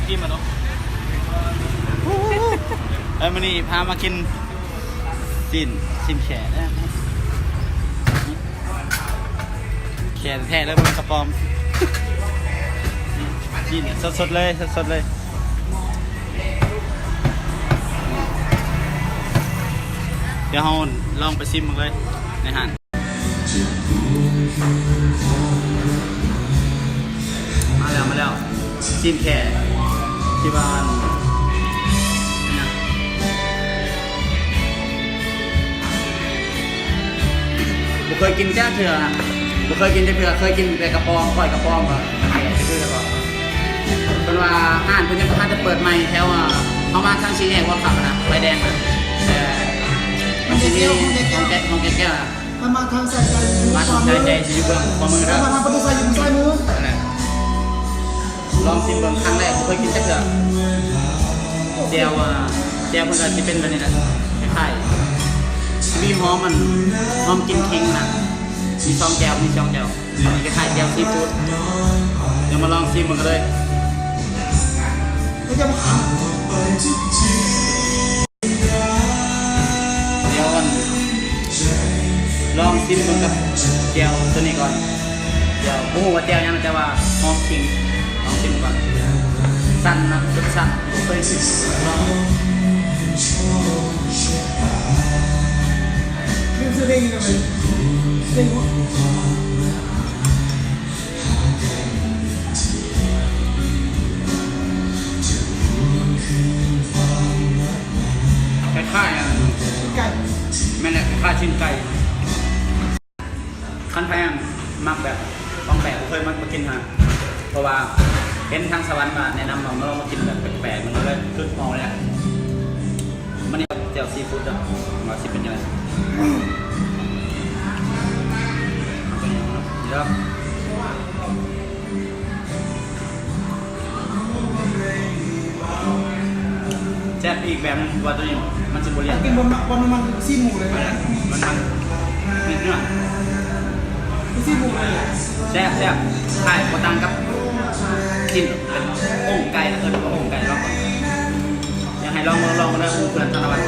ກິນມາເນາະ. ເອີ ມື້ນີ້ພາມາກິນຊີ້ນ ຊີ້ນແຂ້ເດີ ແຂ້ແທ້ເລີຍ ບໍ່ແມ່ນກະປອມ. ຊີ້ນສົດໆເລີຍ ສົດໆເລີຍ. ດຽວເຮົາລອງໄປຊີມເບິ່ງເລີຍໃນຮ້ານ. ມາແລ້ວ ມາແລ້ວ ຊີ້ນແຂ້ທີ່ວ່າ ບໍ່ເຄີຍກິນຈັກເທື່ອ ບໍ່ເຄີຍກິນຈັກເທື່ອ ເຄີຍກິນແຕ່ກະປອມ ກ້ອຍກະປອມ ກໍເຄີຍກິນແຕ່ກະປອມ. ເພິ່ນວ່າຮ້ານເພິ່ນຍັງບໍ່ທັນໄດ້ເປີດໃໝ່ແຖວ ອ່າ ເຮົາມາທາງສີ່ແຍກຫົວຄ່ຳນະ ໄຟແດງນະ ແຕ່ມັນຊິມີຫ້ອງແກະ ຫ້ອງແກະແກ້ວນະ. ຖ້າມາທາງສາຍໃຈ ມາທາງສາຍໃຈຊິຢູ່ເບື້ອງຂວາມືເດີ ຖ້າມາທາງປະຕູໄຊຢູ່ເບື້ອງຊ້າຍມື. ນັ້ນແຫຼະ ລອງຊີມເບິ່ງ ຄັ້ງແລກບໍ່ເຄີຍກິນຈັກເທື່ອ. ແຈ່ວ ອ່າ ແຈ່ວເພິ່ນກໍຊິເປັນແບບນີ້ແຫຼະ ຄ້າຍໆ ມີຫອມ ອັນ ຫອມກິ່ນຂິງນະ. ມີສອງແຈ່ວ ມີສອງແຈ່ວ ອັນນີ້ຄ້າຍໆແຈ່ວຊີຟູດ. ດຽວມາລອງຊີມເບິ່ງກັນເລີຍ. ດຽວ ອັນ ລອງຊີມເບິ່ງກັບແຈ່ວໂຕນີ້ກ່ອນ. ດຽວ ບໍ່ຮູ້ວ່າແຈ່ວຫຍັງ ແຕ່ວ່າຫອມຂິງ. ລອງຊີມເບິ່ງກ່ອນ. ສັ່ນນະ ເປັນສັ່ນ ບໍ່ເຄີຍກິນ. ລອງ. ຄ້າຍໆ ອັນ ຊີ້ນໄກ່ ແມ່ນແຫຼະ ຄ້າຍໆຊີ້ນໄກ່. ຄັນໃຜ ອັນ ມັກແບບຂອງແປກ ບໍ່ເຄີຍມາ ມາກິນຫັ້ນນະ ເພາະວ່າເຫັນທາງສະຫວັນວ່າແນະນຳວ່າມາລອງມາກິນແບບແປກໆ ມັນກໍເລີຍຄິດເອົາແຫຼະ. ມັນນີ້ແຈ່ວຊີຟູດເດີ ວ່າຊິເປັນຈັ່ງໃດ. ເອົາຕົວນີ້ເນາະ ເດີ. ແຊບອີກແບບໜຶ່ງ ວ່າຕົວນີ້ມັນຊິບໍ່ລຽນ. ກິນບໍ່ມັກບໍ່ນ້ຳມັນ ຊີ້ນໝູເລີຍ ມັນ ມັນ ມັນເນື້ອ ຊີ້ນໝູເລີຍ. ແຊບ ແຊບ ຄ້າຍບໍ່ຕ່າງກັບຊີ້ນອົງໄກ່ ເອີ້ນວ່າອົງໄກ່. ລອງ ຢາກໃຫ້ລອງ ລອງ ລອງເດີ ເພື່ອນທາງລະວັນ.